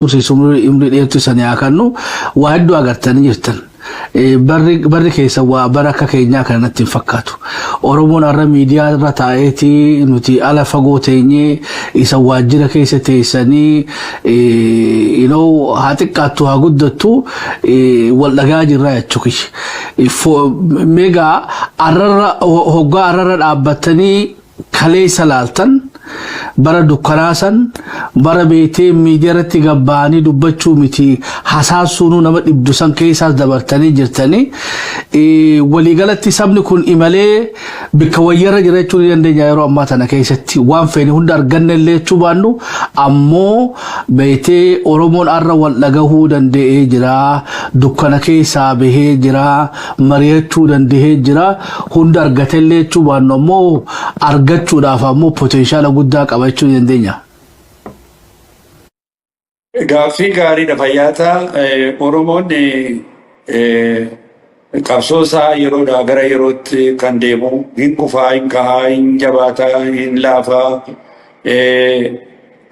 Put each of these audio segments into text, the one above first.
Tursiisu, umrii dheertuu sanii haa kennu, waa hedduu agartanii jirtan. Barri keessa waa bara akka keenyaa kana natti hin fakkaatu. Oromoon har'a miidiyaa irra taa'eeti nuti ala fagoo teenyee isa waajjira keessa teessanii haa xiqqaattu haa guddattu wal dhagaa jirra jechuudha. Meegaa arrarra hoggaa arrarra dhaabbatanii kaleessa laaltan, bara dukkanaa san, bara beetee miidiyaa irratti gabbaanii dubbachuu miti hasaasuunuu nama dhibdu san keessaas dabartanii jirtanii, waliigalatti sabni kun imalee bikka wayyarra jira jechuu ni dandeenya. Yeroo ammaa tana keessatti waan feene hunda arganne illee jechuu baannu, ammoo beetee Oromoon arra wal dhagahuu danda'ee jira, dukkana keessaa bahee jira, mari'achuu danda'ee jira. Hunda argatellee jechuu baannu, ammoo argachuudhaaf ammoo potential guddaa qabachuu dandeenya. Gaaffii gaariidha, fayyaata. Oromoon qabsoo isaa yeroodhaa gara yerootti kan deemu hin kufaa, hin kahaa, hin jabaataa, hin laafaa.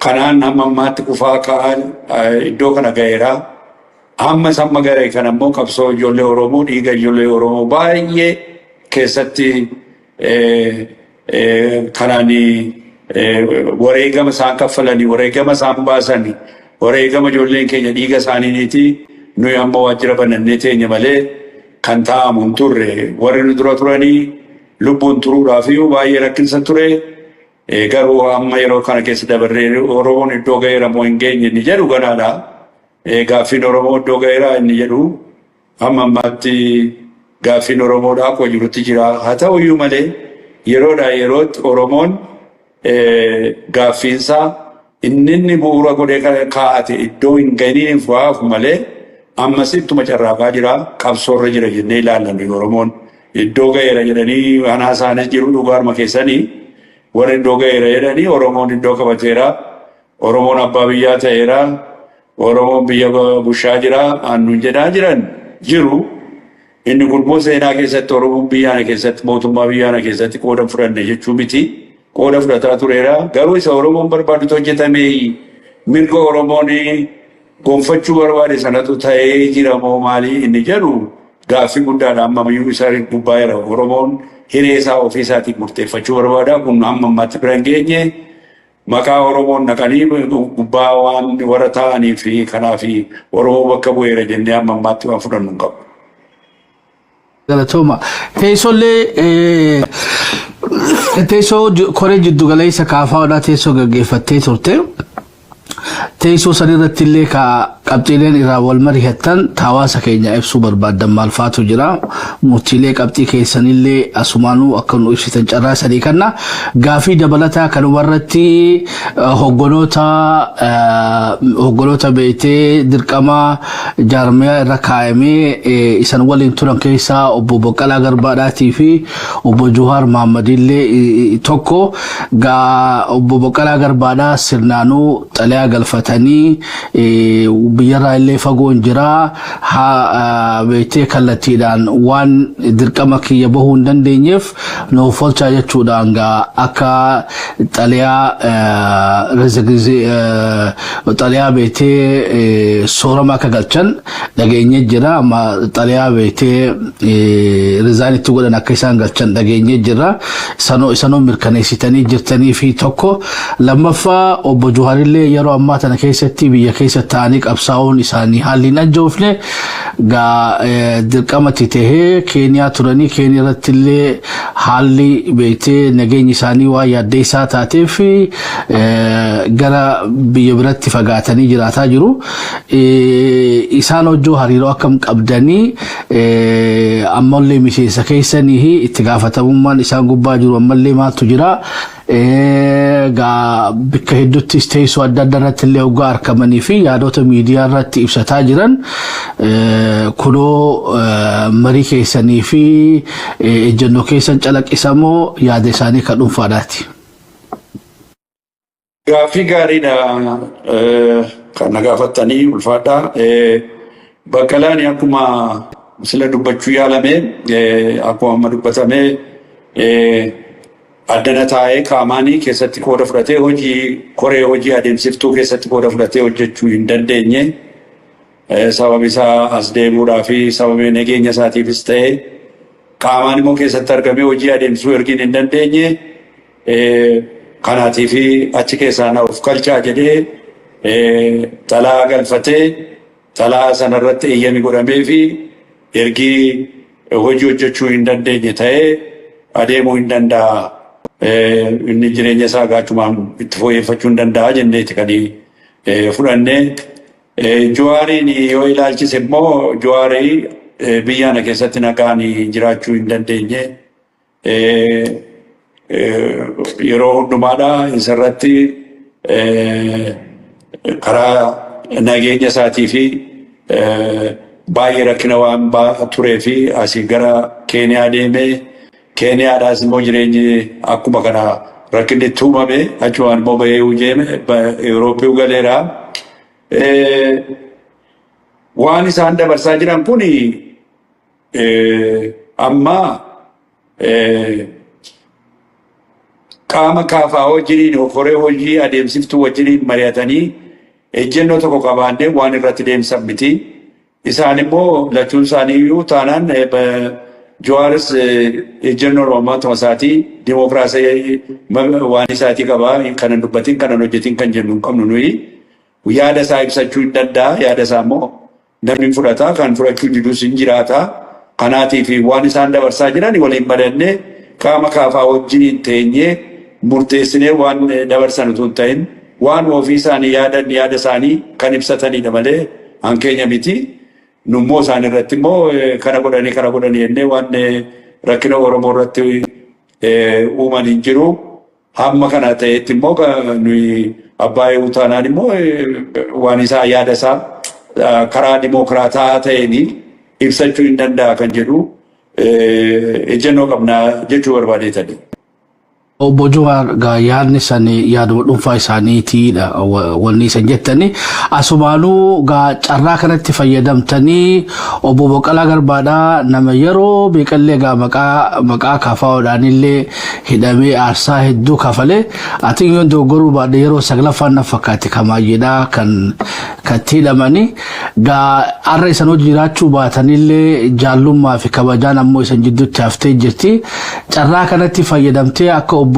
Kanaan hamma ammaatti kufaa ka'aa iddoo kana ga'eera. Hamma samma ga'e kana immoo qabsoo ijoollee Oromoo, dhiiga ijoollee Oromoo baay'ee keessatti kanaan wareegama isaan kaffalanii, wareegama isaan baasanii, wareegama ijoolleen keenya dhiiga isaaniiti nuyi amma waajjira banannee teenya malee kan taa'amu hin turre. Warri nu dura turanii lubbuun turuudhaaf baay'ee rakkinsa ture. Garuu amma yeroo kana keessa dabarree Oromoon iddoo ga'eera moo hin geenye inni jedhu ganaadha. Gaaffiin Oromoo iddoo ga'eera inni jedhu hamma ammaatti gaaffiin Oromoodhaa akkuma jirutti jira. Haa ta'u iyyuu malee yeroodhaa yerootti Oromoon gaaffiinsaa inni bu'uura godhee kaa'ate iddoo hin gahiin fa'aafu malee ammas ittuma carraaqaa jira, qabsoorra jira jennee ilaallannu. Oromoon iddoo ga'eera jedhanii anaa isaanis jiru. Dhugaaruma keessanii warri iddoo ga'eera jedhanii, Oromoon iddoo qabateera, Oromoon abbaa biyyaa ta'eera, Oromoon biyya bushaa jira aannuun jedhaa jiran jiru. Inni kun immoo seenaa keessatti Oromoon biyyaana keessatti, mootummaa biyyaana keessatti qooda fudhanne jechuu miti. Qooda fudhataa tureera. Garuu isa Oromoon barbaadutu hojjetame, mirga Oromoon gonfachuu barbaade sanatu ta'ee jira moo maalii inni jedhu gaaffii guddaadha. Amma iyyuu isa gubbaa jira. Oromoon hiree isaa ofii isaatiin murteeffachuu barbaada. Kun hamma ammaatti bira hin geenye. Maqaa Oromoon naqanii gubbaa waan warra ta'anii fi kanaaf Oromoo bakka bu'eera jennee hamma ammaatti waan fudhannu hin qabu. Galatooma. Teessollee teessoo koree jiddu galeessa kaafaadhaa teessoo gaggeeffattee turte. Teessoo san irratti illee ka qabxiileen irraa wal mari'attan hawaasa keenya ibsuu barbaaddan maal faatu jira? Murtiilee qabxii keessanillee asumaanuu akka nu ibsitan carraa sadii kanna. Gaafii dabalataa kanumarratti hogganoota beektee dirqama jaarmiyaa irra kaa'amee isan waliin turan keessaa obbo Boqqalaa Garbaadhaatii fi obbo Juhaar Mahammadillee tokko. Gaa obbo Boqqalaa Garbaadhaa sirnaanuu xalayaa galfatanii biyyarraa illee fagoon jira, haa beektee kallattiidhaan waan dirqama kiyya bahuu hin dandeenyeef nuuf olchaa jechuudhaan gaa akka xalayaa beektee soorama akka galchan dhageenye jira. Amma xalayaa beektee resign itti godhan akka isaan galchan dhageenye jira. Isanoo mirkaneessitanii jirtanii fi tokko lammaffaa obbo Juhaarillee yeroo ammaa tana keessatti biyya keessa ta'anii qabsaa'uun isaanii haalli hin ajjoofne, gaa dirqamatti tahee Keeniyaa turanii, Keeniyaa irratti illee haalli beektee nageenyi isaanii waan yaaddeessaa taateef gara biyya biratti fagaatanii jiraataa jiru. Isaan hojjoo hariiroo akkam qabdanii? Ammallee miseensa keessanii itti gaafatamummaan isaan gubbaa jiru ammallee maaltu jira? Gaa bakka hedduuttis teessoo adda addaa irratti illee hoggaa argamanii fi yaadota miidiyaa irratti ibsataa jiran kunoo marii keessanii fi ejjennoo keessan calaqqisamoo yaada isaanii kan dhuunfaadhaati? Gaaffii gaariidha kan na gaafattanii, ulfaadhaa. Baqqalaan akkuma sila dubbachuu yaalame, akkuma amma dubbatame Addana taa'ee qaamaanii keessatti qooda fudhatee hojii koree hojii adeemsiftuu keessatti qooda fudhatee hojjechuu hin dandeenye. Sababi isaa as deemuudhaa fi sababii nageenya isaatiifis ta'ee qaamaan immoo keessatti argamee hojii adeemsisuu ergiin hin dandeenye, kanaatii fi achi keessaa na of galchaa jedhee xalaa galfatee, xalaa sanarratti eeyyami godhamee fi ergii hojii hojjechuu hin dandeenye ta'ee adeemuu hin danda'a. Inni jireenya isaa gaachumaan itti fooyyeffachuu hin danda'a jenneeti kan fudhannee. Jawaariin yoo ilaalchise immoo, Jawaarii biyya kana keessatti nagaan jiraachuu hin dandeenye. Yeroo hundumaadha isarratti karaa nageenya isaatii fi baay'ee rakkina waan turee fi asii gara Keeniyaa deemee, Keeniyaadhaas immoo jireenyi akkuma kana rakkinni itti uumame, achumaan immoo bahee deeme, Eurooppii galeera. Waan isaan dabarsaa jiran kun amma qaama KFO wajjiniin, koree hojii adeemsiftuu wajjiniin mari'atanii ejjennoo tokko qabaannee waan irratti deemsan miti. Isaan immoo lachuun isaanii iyyuu taanaan, Jawaaris ejjennoo matuma isaatii dimookiraasii waan isaatii qabaa, kanan dubbatiin kanan hojjetiin kan jennu hin qabnu nuyi. Yaada isaa ibsachuu hin danda'a. Yaada isaa immoo namni fudhata, kan fudhachuu didus hin jiraata. Kanaatiif waan isaan dabarsaa jiran waliin mari'annee qaama KFO wajjiniin teenyee murteessinee waan dabarsan utuu hin ta'in, waan ofii isaanii yaadan, yaada isaanii kan ibsatanidha malee hankeenya miti. Nummoo isaan irratti immoo kana godhanii kana godhanii jennee waan rakkina Oromoo irratti uuman hin jiru. Hamma kana ta'etti immoo nuyi abbaa taanaan immoo waan isaa, yaada isaa karaa dimookiraataa ta'een ibsachuu hin danda'a kan jedhu ejjennoo qabnaa jechuu barbaadeetani. Obbo Jawaar, yaadni san yaaduma dhuunfaa isaaniitiidha wanni isan jettani. Asumaanuu gaa carraa kanatti fayyadamtanii, obbo Boqqalaa Garbaadhaa, nama yeroo beekallee gaa maqaa KFOdhaan illee hidhamee aarsaa hedduu kafalee, ati yoon dogoggoruu baadhe yeroo saglaffaan na fakkaatti kamaayyeedhaa kan katti hidhamanii, gaa har'a isan hojii jiraachuu baatanillee jaallummaa fi kabajaan ammoo isan jidduutti haftee jirti. Carraa kanatti fayyadamtee akka obbo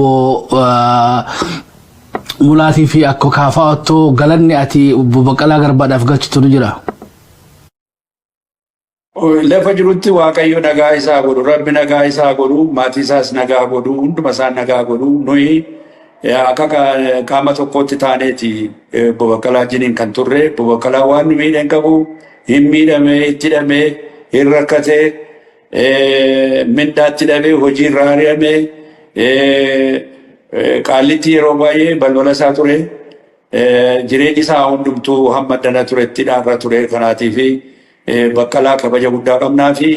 Mulaatii fi akka KFOttoo galanni ati obbo Baqqalaa Garbaadhaaf galchitu ni jira. Lafa jirutti Waaqayyo nagaa isaa godhu, Rabbi nagaa isaa godhu, maatii isaas nagaa godhu, hunduma isaa nagaa godhu. Nuyi akka qaama tokkootti taaneeti obbo Baqqalaa wajjiniin kan turre. Obbo Baqqalaa waan nu miidhan qabu, hin miidhame, itti hidhame, hin rakkate, mindaatti dhabee hojii irraa ari'ame, Qaallitti yeroo baay'ee balbala isaa ture. Jireenyi isaa hundumtuu hamma dana turetti dhaarra ture. Kanaatii fi Baqqalaa kabaja guddaa qabnaa fi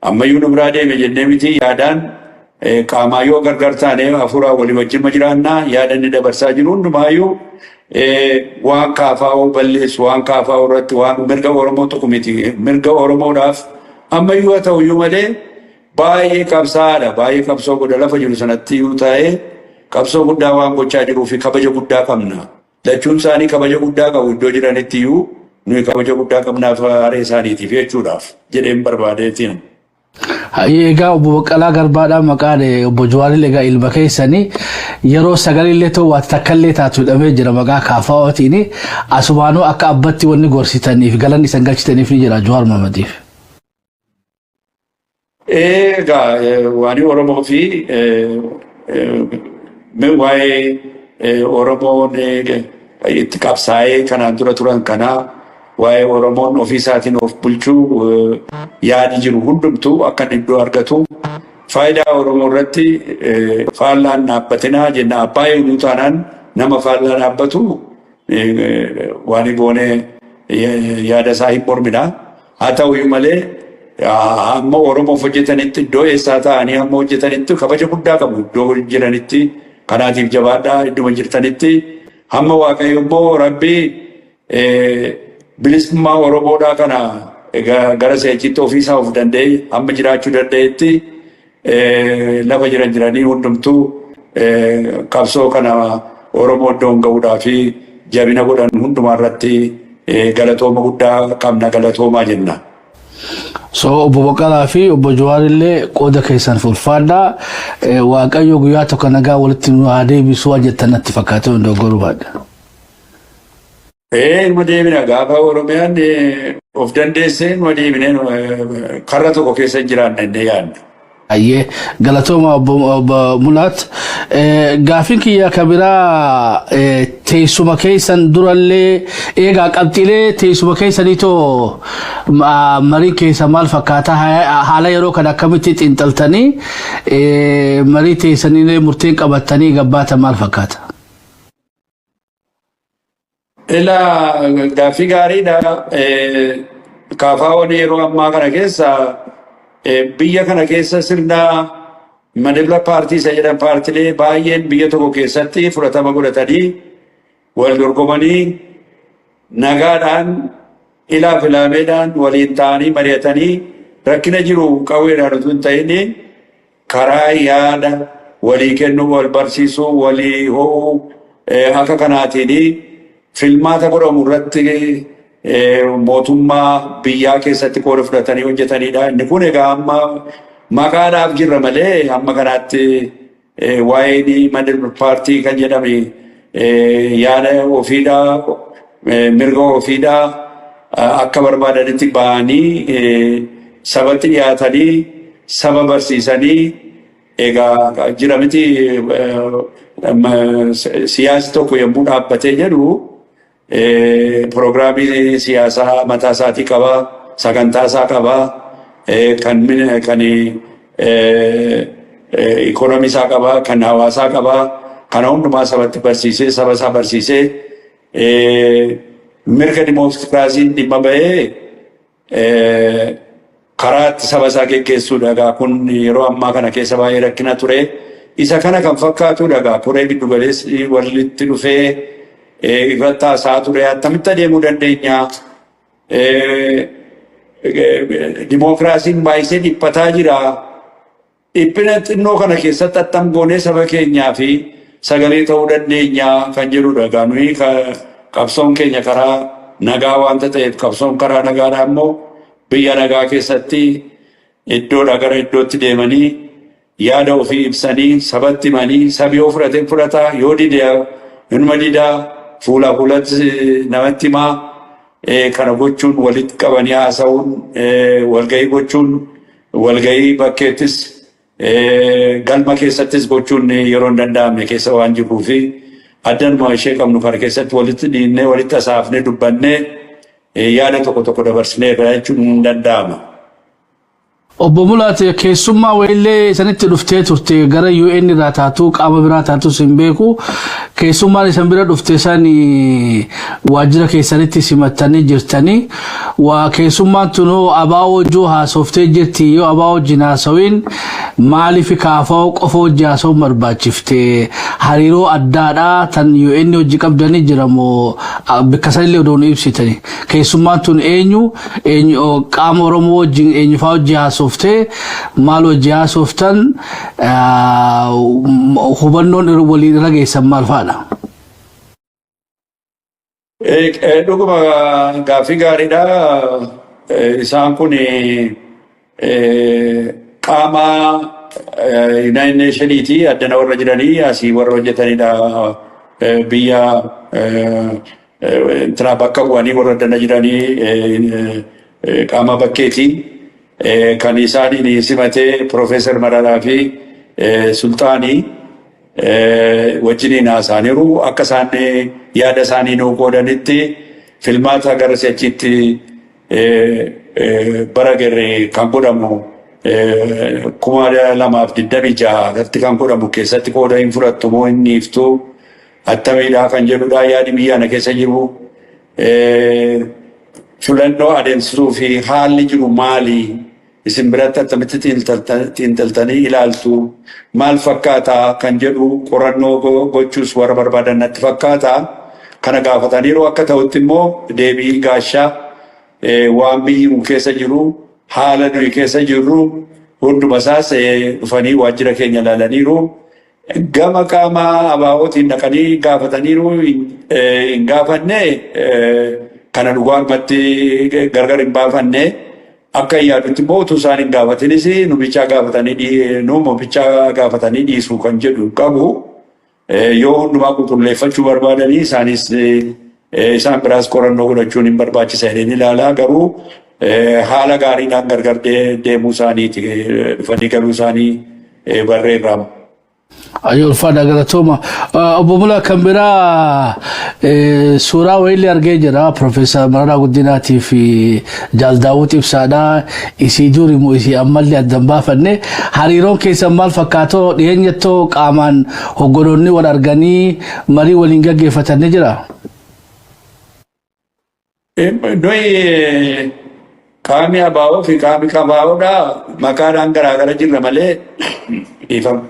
ammayyuu nu biraa deeme jennee miti. Yaadaan qaamaa yoo gargar taane hafuuraa walii wajjin jiraannaa. Yaada inni dabarsaa jiru hundumaayyuu waan KFO balleessu, waan KFO irratti, waan mirga Oromoo tokko miti. Mirga Oromoodhaaf ammayyuu haa ta'uyyuu malee baay'ee qabsaa'aadha, baay'ee qabsoo godha. Lafa jiru sanatti iyyuu taa'ee qabsoo guddaa waan gochaa jiruu fi kabaja guddaa qabna. Lachuun isaanii kabaja guddaa qabu. Iddoo jiranitti iyyuu nuyi kabaja guddaa qabnaaf haree isaaniitiif jechuudhaaf jedheen barbaadeetiin. Egaa obbo Baqqalaa Garbaadhaan maqaan obbo Jawaaril egaa ilma keessanii yeroo sagalillee ta'u waa takkallee taatu hidhamee jira maqaa KFOtiin. Asumaanuu akka abbatti wanni gorsitaniif galanni isan galchitaniif ni jira Jawaar Mahmadiif. Egaa waan Oromoo fi waa'ee Oromoon itti qabsaa'ee kanaan dura turan kanaa, waa'ee Oromoon ofii isaatiin of bulchuu yaadi jiru hundumtuu akka inni iddoo argatu, faayidaa Oromoo irratti faallaan dhaabbatinaa jenna. Abbaa eeguu taanaan nama faallaa dhaabbatu waan goonee yaada isaa hin mormina. Haa ta'uyyuu malee hamma Oromoof hojjetanitti, iddoo eessaa ta'anii hamma hojjetanitti kabaja guddaa qabu iddoo jiranitti. Kanaatiif jabaadhaa idduma jirtanitti. Hamma Waaqayyo immoo Rabbi bilisummaa Oromoodhaa kana gara seechitti ofiisaa of danda'e hamma jiraachuu danda'etti lafa jiran jiranii hundumtuu Qabsoo kana Oromoo iddoon ga'uudhaa fi jabina godhan hundumaa irratti galatooma guddaa qabna, galatoomaa jenna. So obbo Baqqalaa fi obbo Jawaar illee qooda keessan fulfaadhaa. Waaqayyo guyyaa tokko nagaa walitti nu haa deebisuu jettan natti fakkaate, hin dogoggoruu baadha. Ee, ilma deebina. Gaafa Oromiyaan of dandeessee ilma deebinee karra tokko keessa hin jiraanna innee yaadna. Ayyee, galatooma obbo Mulaat. Gaafiin kiyya ka biraa teessuma keessan durallee eegaa qabxiilee teessuma keessanii too mariin keessa maal fakkaata, haala yeroo kana akkamitti xiinxaltanii marii teessanii murteen qabattanii gabbaata maal fakkaata? Ilaa, gaaffii gaariidha. KFO'n yeroo ammaa kana keessa biyya kana keessa sirna multiple paartii isa jedhan, paartilee baay'een biyya tokko keessatti fudhatama godhatanii wal dorgomanii nagaadhaan ilaa filaameedhaan waliin ta'anii mari'atanii rakkina jiru qawweedhaan utuu hin ta'in karaa yaada walii kennuu, wal barsiisuu, walii ho'uu akka kanaatiin filmaata godhamu irratti mootummaa biyyaa keessatti qooda fudhatanii hojjetanidha. Inni kun egaa amma maqaadhaaf jirra malee amma kanaatti waa'een multiple paartii kan jedhame yaada ofiidhaa, mirga ofiidhaa akka barbaadanitti ba'anii sabatti dhiyaatanii saba barsiisanii egaa jira miti. Siyaasni tokko yommuu dhaabbatee jedhu piroogiraamii siyaasaa mataa isaatii qabaa, sagantaa isaa qabaa, kan ikoonomii isaa qabaa, kan hawaasaa qabaa, kana hundumaa sabatti barsiisee, saba isaa barsiisee mirga dimookiraasiin dhimma bahee karaa itti saba isaa geggeessuudha. Egaa kun yeroo ammaa kana keessa baay'ee rakkina ture. Isa kana kan fakkaatudha egaa koree giddu galeessi walitti dhufee irratti haasa'aa ture. Attamitti adeemuu dandeenya? Dimookiraasiin baay'isee dhiphataa jira. Dhiphina xinnoo kana keessatti attam goonee saba keenyaa fi sagalee ta'uu dandeenya kan jedhudha. Egaa nuyi qabsoon keenya karaa nagaa waanta ta'eef, qabsoon karaa nagaadhaa immoo biyya nagaa keessatti iddoodhaa gara iddootti deemanii yaada ofii ibsanii sabatti himanii, sabi yoo fudhate fudhataa, yoo dide inuma didaa, fuula fuulatti namatti himaa. Kana gochuun, walitti qabanii haasa'uun, walgahii gochuun, walgahii bakkeettis galma keessattis gochuun yeroo hin danda'amne keessa waan jirruu fi addanuma ishee qabnu kana keessatti walitti dhiinnee, walitti hasaafnee, dubbannee yaada tokko tokko dabarsineerra jechuun hin danda'ama. Obbo Mulaat, keessummaa wayillee isanitti dhuftee turte, gara UN irraa taatu, qaama biraa taatus hin beeku. Keessummaan isan bira dhufte san waajjira keessanitti simattanii jirtanii. Waa keessummaan tunoo ABO wajjin haasoftee jirti. Yoo ABO wajjin haasawiin maaliif KFO qofa wajjin haasawuun barbaachifte? Hariiroo addaadhaa tan UN hojii qabdanii jira moo bakka sanillee odoo nu ibsitanii? Keessummaan tun eenyu? Qaama Oromoo wajjin eenyufaa wajjin haasoftee, maal wajjin haasoftan, hubannoon waliin irra geessan maal fa'aadha? Dhuguma gaaffii gaariidha. Isaan kun qaama United Nationiiti, addana warra jiranii asii warra hojjetanidha. Biyya intinaa bakka bu'anii warra addana jiranii qaama bakkeeti. Kan isaaniin simatee Profeesar Mararaa fi Sulxaanii wajjiniin haasa'aniiru. Akka isaan yaada isaanii nuu qoodanitti, filmaata gara si'achiitti bara garee kan godhamu 2026 irratti kan godhamu keessatti qooda hin fudhattu moo hin dhiiftu, attamiidha kan jedhudha yaadi biyya kana keessa jiru. Filannoo adeemsisuu fi haalli jiru maali? Isin biratti attamitti xiinxaltanii ilaaltu? Maal fakkaataa kan jedhu qorannoo gochuus warra barbaadan natti fakkaata. Kana gaafataniiru. Akka ta'utti immoo deebii gaashaa waan biyyi nu keessa jiru, haala nuyi keessa jirru hunduma isaas dhufanii waajjira keenya ilaalaniiru. Gama qaama ABO'tiin dhaqanii gaafataniiru hin gaafanne, kana dhugaadhumatti gargar hin baafanne. Akka yaadutti immoo utuu isaan hin gaafatinis nu bichaa gaafatanii, nu bichaa gaafatanii dhiisuu kan jedhu qabu. Yoo hundumaa qulqulleeffachuu barbaadanii isaanis isaan biraas qorannoo godhachuun hin barbaachisa jedheen ilaalaa, garuu haala gaariidhaan gargar deemuu isaaniiti, dhufanii galuu isaanii barreerraa. Ayyoo, ulfaadha, galatooma. Obbo Mulaa, kan biraa suuraa wayiillee argee jira. Profeesar Mararaa Guddinaatii fi Jaal Daawud Ibsaadha. Isii duri moo isii ammallee addan baafanne. Hariiroon keessan maal fakkaatoo? Dhiyeenyattoo qaamaan hogganoonni wal arganii marii waliin gaggeeffatan ni jira? Nuyi qaamni ABO fi qaamni KFOdha maqaadhaan garaagara jirra malee, dhiifama.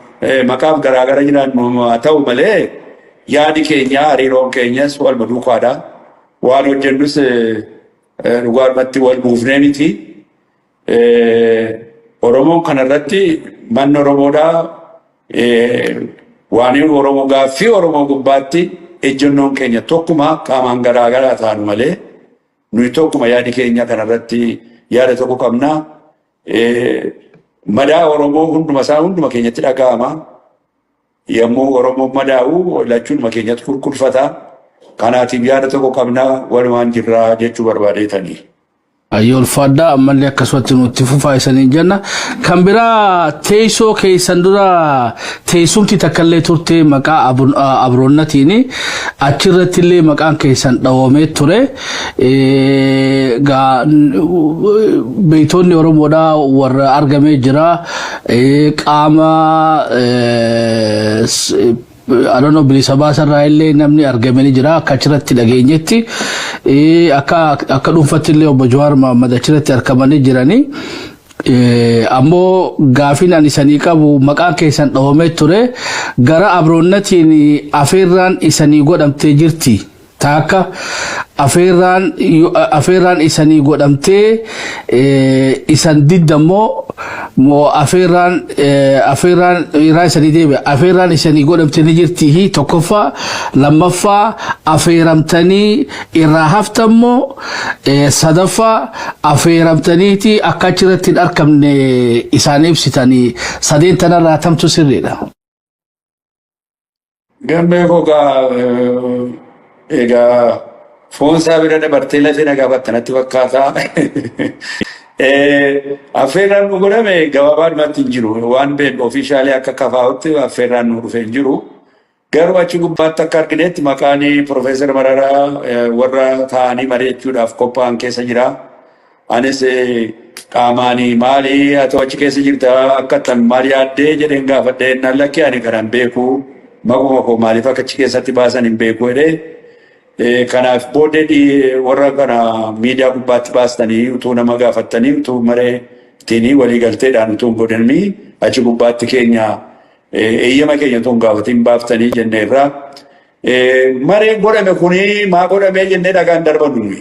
Maqaaf garaagara jiran haa ta'u malee, yaadi keenya, hariiroon keenyas wal duukaadha. Waan hojjennus dhugaadhumatti wal buufnee miti. Oromoon kanarratti manni Oromoodhaa waan Oromoo, gaaffii Oromoo gubbaatti ejjennoon keenya tokkuma. Qaamaan garaagaraa taanu malee nuyi tokkuma. Yaadi keenya kanarratti yaada tokko qabna. Madaa Oromoo hunduma isaa hunduma keenyatti dhaga'ama. Yommuu Oromoon madaa'u lachuunuma keenyatti qulqulfata. Kanaatiif yaada tokko qabna, walumaan jirraa jechuu barbaadeetanii. Ayyoo, ulfaadhaa, ammallee akkasumatti nutti fufaa isanii jenna. Kan biraa, teessoo keessan dura teessumti takkallee turte maqaa abroonnatiin, achirratti illee maqaan keessan dhawamee ture. Beektonni Oromoodhaa warra argamee jira. Qaama adoonoo bilisa baasarraa illee namni argame ni jira akka achirratti dhageenyetti, akka dhuunfatti illee obbo Jawaar Mohammad achirratti argamanii jiranii. Ammoo gaafiin ani isanii qabu, maqaan keessan dhawamee ture, gara abroonnatiin afeerraan isanii godhamtee jirti. Taakka, afeerraan isanii godhamtee isan diddammoo moo afeerraan irraa isanii deebi'a? Afeerraan isanii godhamte ni jirti tokkoffaa. Lammaffaa, afeeramtanii irraa haftammoo? Sadaffaa, afeeramtaniiti akka achirratti hin argamne isaan ibsitanii? Sadeen tanarraa tamtu sirriidha? Gambee koo, egaa foon isaa bira dabartee lafee na gaafatta natti fakkaata. Affeerraan nu godhame gabaabaadhumatti hin jiru. Waan beeknu officially akka KFO'tti affeerraan nu dhufe hin jiru. Garuu achi gubbaatti akka arginetti maqaan Profeesar Mararaa warra taa'anii mari'achuudhaaf qophaa'an keessa jira. Anis qaamaan maali, ati achi keessa jirta, akka tan maal yaaddee jedheen gaafadhee, naan lakkee, ani kanan beeku, maquma koo maaliif akka achi keessatti baasan hin beeku jedhee. Kanaaf booddee warra kana miidiyaa gubbaatti baastanii utuu nama gaafattanii, utuu maree ittiin walii galteedhaan utuu hin godhamii achi gubbaatti keenya eeyyama keenya utuu hin gaafatiin baaftanii jenneerra. Mareen godhame kuni maa godhamee jennee dhagaan darbannu.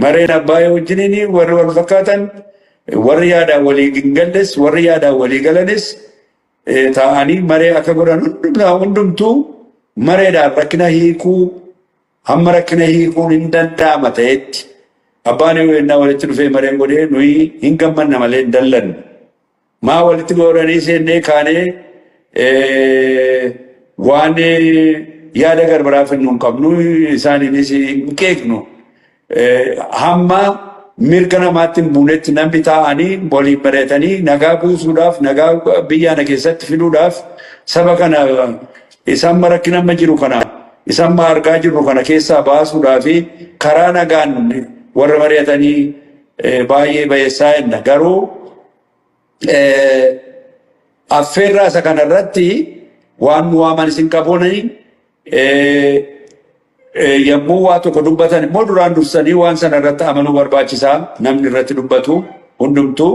Mareen abbaa wajjiniin warri wal fakkaatan, warri yaadaan walii hin galles, warri yaadaan walii galanis taa'anii maree akka godhan, hundumtuu mareedhaan rakkina hiikuu, hamma rakkina hiikuun hin danda'ama ta'etti, abbaan yoo walitti dhufee mareen godhee nuyi hin gammanna malee hin dallannu. Maa walitti godhanii seennee kaanee waan yaada garbaraaf hin qabnu, isaaniinis hin qeeqnu. Hamma mirga namaatti hin buunetti namni taa'anii waliin mari'atanii nagaa buusuudhaaf, nagaa biyya kana keessatti fiduudhaaf, saba kana isaan rakkina amma jiru kana, isaan ma argaa jirru kana keessaa baasuudhaaf karaa nagaan warra mari'atanii baay'ee bayeessaa jenna. Garuu affeerraa isa kanarratti waan nu waaman isin qabuunii, yommuu waa tokko dubbatan immoo duraan dursanii waan sana irratti amanuu barbaachisaa. Namni irratti dubbatu hundumtuu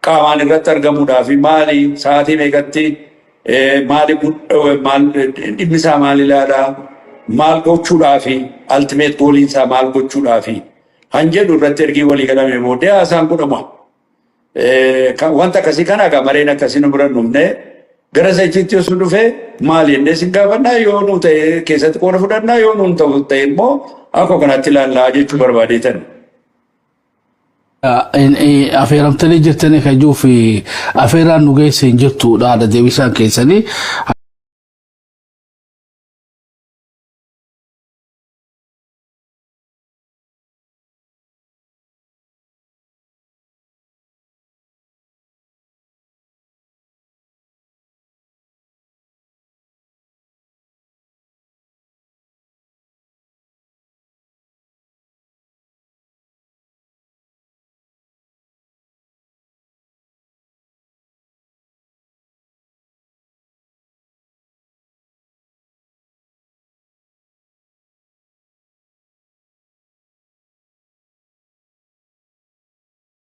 qaamaan irratti argamuudhaaf maali, sa'aatii meeqatti, maali, maal dhimmi isaa, maal ilaalaa, maal gochuudhaafi, ultimate goaliin isaa maal gochuudhaafi han jedhu irratti ergii walii galame booddee haasaan godhama. Wanta akkasii kana egaa mareen akkasii nu bira dhufne. Gara sachiitti osoo dhufee maali jennee sin gaafannaa, yoo nu ta'e keessatti qooda fudhannaa, yoo nuun ta'u ta'e immoo akka kanatti ilaallaa jechuu barbaadeetan. Afeeramtanii jirtanii kan jiruuf afeeraan nu geesse hin jirtu dhaadha deebisaan keessanii.